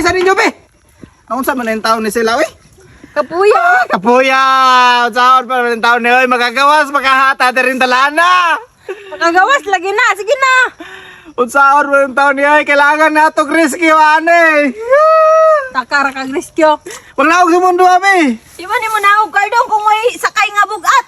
Bilisan ninyo be. Naunsa man ang taon ni sila oy? Kapuya. Kapuya! Unsaon pa man ang taon ni oy, magagawas makahata diri talana. Makagawas lagi na. Sige na. Unsaon man ang taon ni oy, kailangan nato rescue ani. Takara kag rescue. Wala og sumundo abi. Di ba nimo naog Kardong kung may sakay nga bugat?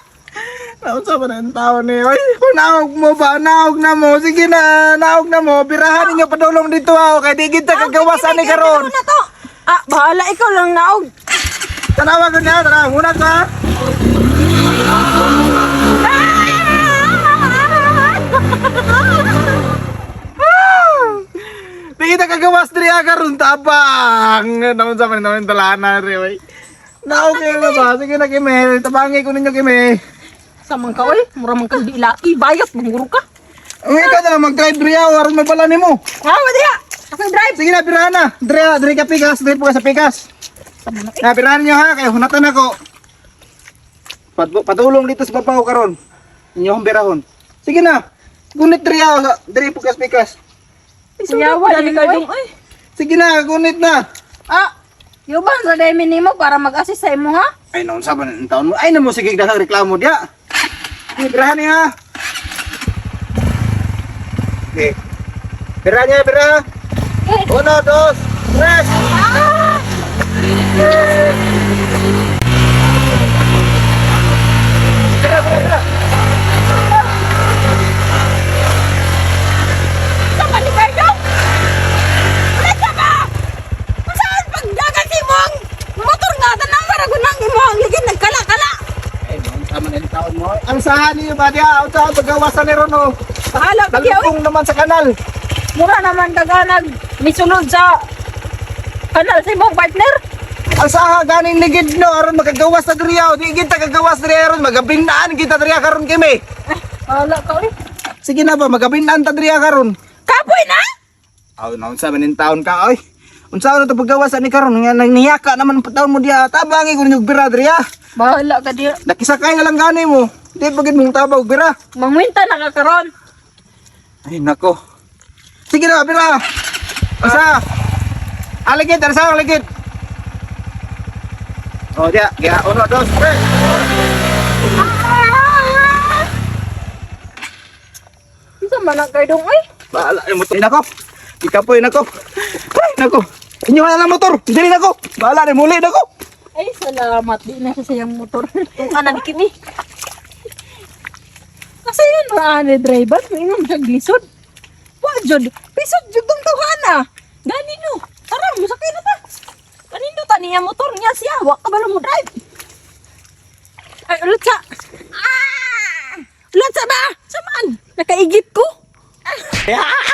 Naunsa man ang taon ni oy? Kung naog mo ba, naog na mo. Sige na, naog na mo. Birahan ninyo padulong dito ha, kay di gid ta kagawas ani karon. Na to. Ah, bahala ikaw lang naog. Tanawa ko niya, tanawa. Muna ka. Di kita kagawas diri ah, karon tabang. Naon sa man naon talana diri oy. Naog kayo na ba? Sige na kime, tabangi ko ninyo kime. Sa man ka oy, mura man kang dilaki, bayot manguro ka. Ang ikaw na lang mag-drive diri ah, aron mabala nimo. Ha, wala. Ako drive. Sige na, birahan na. Diri ah, diri ka pikas, diri po ka sa pikas. Na birahan niyo ha, kay hunatan ako. Patulong dito sa babaw karon. Inyo akong birahon. Sige na. Gunit diri ah, diri po ka sa pikas. Kuyawa ni Kardong oy. Sige na, gunit na. Ah, yuban sa daymi nimo para mag-assist sa imo ha. Ay, noon sa ang taon mo. Ay, namo, sige, daghang reklamo diya. Sige, birahan niya. Okay. Birahan niya, birahan. Uno, dos, tres. Bira, bira, bira. Sa man ni Kardong? Wala ka ba? Saan pagdagan si imong motor nga tanang maragon nang imong ligid nagkala-kala. Ay, noon sa man ang taon mo. Ang sahan niyo ba diya? Ang sahan paggawasan ni Rono. Bahala ka diya, oy. Dalupong naman sa kanal. Mura naman kaganag misulod sa kanal sa imong partner. Ang saha ganing ligid no aron makagawas sa diriya. Di gid ta kagawas diriya aron magabinaan kita diriya karon kami. Ay, bahala ka oy. Sige na ba magabinaan ta diriya karon. Kapoy na? Aw, naunsa man in taon ka oy. Unsa na to paggawas ani karon nga nangyaka naman ang taon mo diya. Tabangi ko ninyo bira diriya. Bahala ka diya. Nakisakay na lang gani mo. Di pa gid mong tabang bira. Mangwinta na ka karon. Ay nako. Sige na bira. Asa? Aligid, asa aligid. Oh diya, diya uno dos tres. Unsa man ang Kardong oy? Bahala yung motor. Ay, nako. Ikapoy nako. Ay nako. Inyo na lang motor. Dili nako. Bahala ni muli nako. Ay, salamat. Di na siya siyang motor. Kung kanan kimi. Kasi yun, raan driver. May nga siya glisod. Wa, jud. Pisod, jud tong tawhana. Gani no. Tara, musakay na ta. Kanino ta niya motor niya siya. Wa ka ba mo drive? Ay, ulit sa. Ah! Ulit sa ba? Saman. Nakaigit ko. Ah!